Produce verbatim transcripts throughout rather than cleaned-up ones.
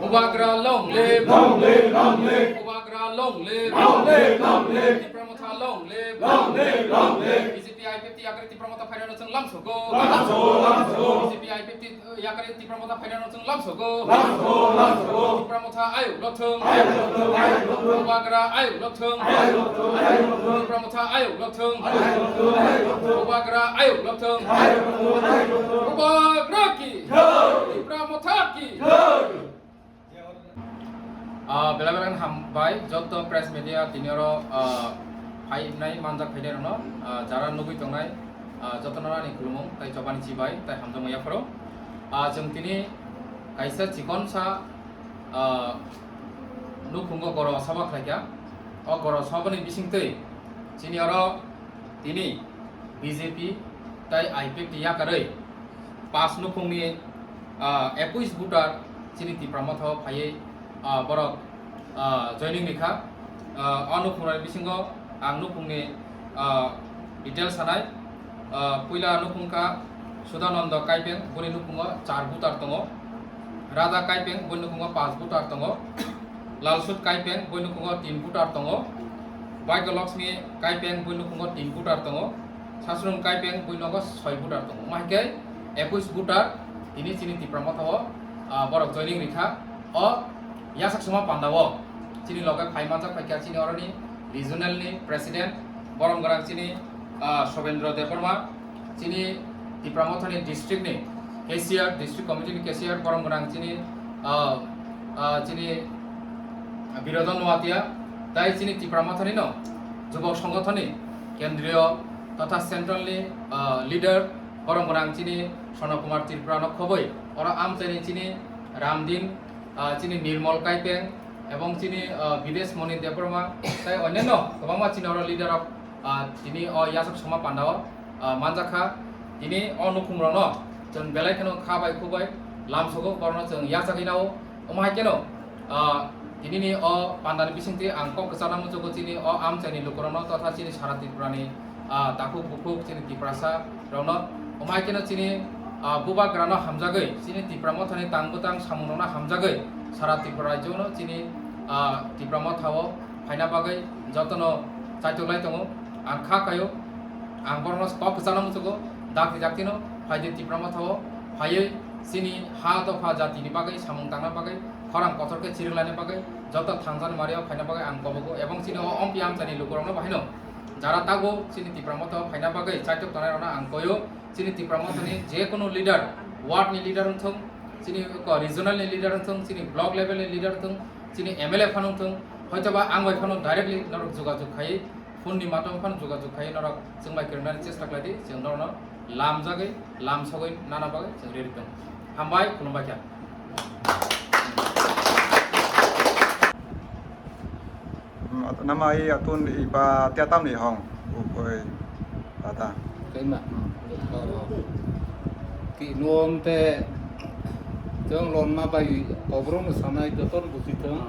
Bubagra long live! Long live, long live! Bubagra long live! Long live, long live! Tipra Motha long live! Long live, long live! B J P I P F T yakarwi Tipra Motha phainano chwng lamsogo. Lamsogo, lamsogo! B J P I P F T yakarwi Tipra Motha phainano chwng lamsogo. Lamsogo, lamsogo! Tipra Motha ayuk lokthwng. Ayuk lokthwng, ayuk lokthwng! Bubagra ayuk lokthwng. Ayuk lokthwng, ayuk lokthwng! Tipra Motha ayuk lokthwng. Ayuk lokthwng, ayuk lokthwng! Bubagra ayuk lokthwng. Ayuk lokthwng, ayuk lokthwng! Bubagra ki! Jai! Tipra Motha ki! Jai! Ah, belai belai hambai joto press media tini oro, ah, phainai manjak phainai rokno, ah, jara nugwi tongnai, ah, jotono ani khulumung tai chobani chibai tai hamjakma yapharo. Ah, chwng tini kaisa chikonsa, ah, nukhungo goro sabha khlaikha. O goro sabhani bisingtwi chini oro tini B J P tai I P F T yakarwi pas nukhungni, ah, ekuis voter chini Tipra Motha o phaiwi, ah, borok, ah, joining rikha. Ah, o nukhungrokni bisingo ang nukhungni, ah, details sanai. Ah, puila nukhung kha Sudananda Kaipeng, boni nukhungo char voter tongo. Raja Kaipeng, boni nukhungo pas voter tongo. Lalsut Kaipeng, boni nukhungo tin voter tongo. Bhagya Lakshmi Kaipeng, boni nukhungo tin voter tongo. Sasrung Kaipeng, boni nukhungo soi voter tongo. Omo hai khe ekuis voter tini chini Tipra Motha o, ah, borok joining rikha. O yasak suma panda o chini loge phai manjak phaikha chini oroni regional ni president, borom gwnang chini, ah, Sobendra Debbarma. Chini Tipra Mothani district ni cashier, district committee ni cashier, borom gwnang chini, ah, ah, chini Birodon Noatia, tai chini Tipra Mothani no Jubok Songothon ni kendriyo totha central ni, ah, leader, borom gwnang chini Sono Kumar Tripura no khoboi, oro amchaini chini Ramdin, ah, chini Nirmol Kaipeng, ebong chini, ah, Bidesh Moni Debbarma, tai onyanno kwbangma chini oro leader rok, ah, tini o yasok soma panda o, ah, manjakha. Tini o nukhung rokno chwng belai kheno kha bai khu bai lamsogo, borokno chwng yachagwi nao. Omo hai kheno, ah, tinini o pandani bisingtwi ang kok kwchana muchugo chini o amchaini lukurokno totha chini sara Tripurani, ah, takhuk bukhuk chini Tiprasa rokno. Omo hai kheno chini, ah, bubagrano hamjagwi, chini Tipra Mothani tang bwtang samungrokno hamjagwi sara Tripura rajyono chini, ah, Tipra Mothao phaina bagwi jotono chaitoklai tongo. Ang kha kaio, ang borokno kok kwchana muchugo, dakti daktino phaidi Tipra Mothao phaiwi chini ha dopha jatini bagwi samung tangna bagwi khorang kotor khe chiriklaina bagwi joto thangjani mario phaina bagwi ang kobogo, ebong chini o ompi amchaini lukurokno bahino jara tago chini Tipra Mothao phaina bagwi chaitok tongnai rokno ang koio. Chini Tipra Mothani je kono leader, ward ni leader wngthung, chini ko regional ni leader wngthung, chini block level ni leader wngthung, chini M L A phano wngthung, hoitoba ang bai phano directly norok jogajog khai, phone ni madhyome phano jogajog khai norok chwng bai kwrwngnani chesta khlai di, chwng norokno lamjagwi, lamsogwi nana bagwi chwng ready tong. Hambai, khulumbai kha. Hmm, at-, nama i atun iba tiatam ni hong, u-, oi, tata. Kaima. Hmm. Ki nuam te jong lon ma bai kobrong sanai joton busi tong.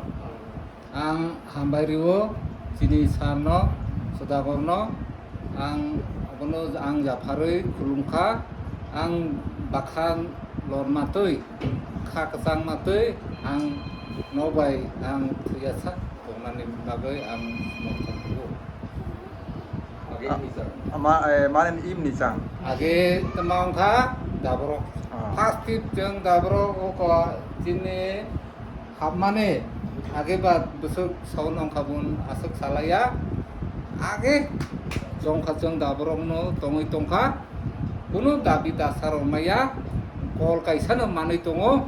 Ang hambai riwo, chini sar no, Sudagor no, ang abono ang japharwi khulumkha, ang bakha lor matwi, kha kwchang matwi, ang nobai ang thwiya sak tongnani bagwi ang mokthok kugo. Age Ah, ni chang. Ma, eh, mane im ni chang. Age tama wngkha daborok. Ah. First tip chwng daborok oko chini hapmani age ba bwswk sawi nongkha bun aswk salaiya. Age chongkha chwng daborokno tongwi tongkha. Kunu dabi dasa rw maya. Kol kaisa no manwi tongo.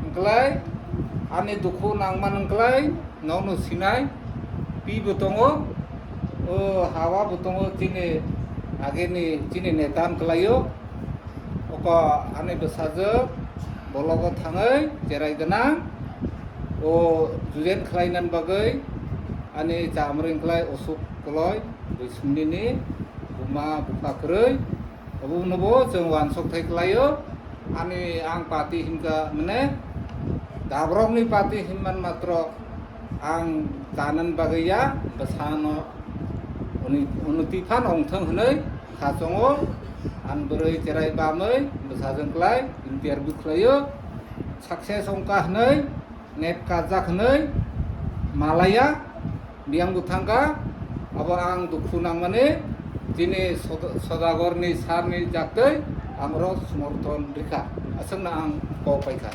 Wngklai ani dukhu nangman wngklai. Nokno sinai, pi bo tongo, o hawa bo tongo, chini ageni, chini neta wngkhlaio. Oko ani bwsajwk bologo thangwi cherai gwnang, o jujen khlainani bagwi ani chamring khlai osuk koloi, bwswk nini buma bupha kwrwi. Obo no bo chwng uansuk thai kwlaio. Ani ang party hinkha mane dabrokni party hinman matro ang chanan bagwi ya, bwsano uni-, unnoti phan ongthwng hwnwi kha chongo. Ang bwrwi cherai bamwi bwsajwng kwlai interview khlaio. Success ongkha hwnwi Net kajak hwnwi malaya, biyang bo thangkha, abo ang dukhu nangmani, chini Soda-, Sodagorni sarni jaktwi ang oro somorthon rikha, aswkno ang kok paikha.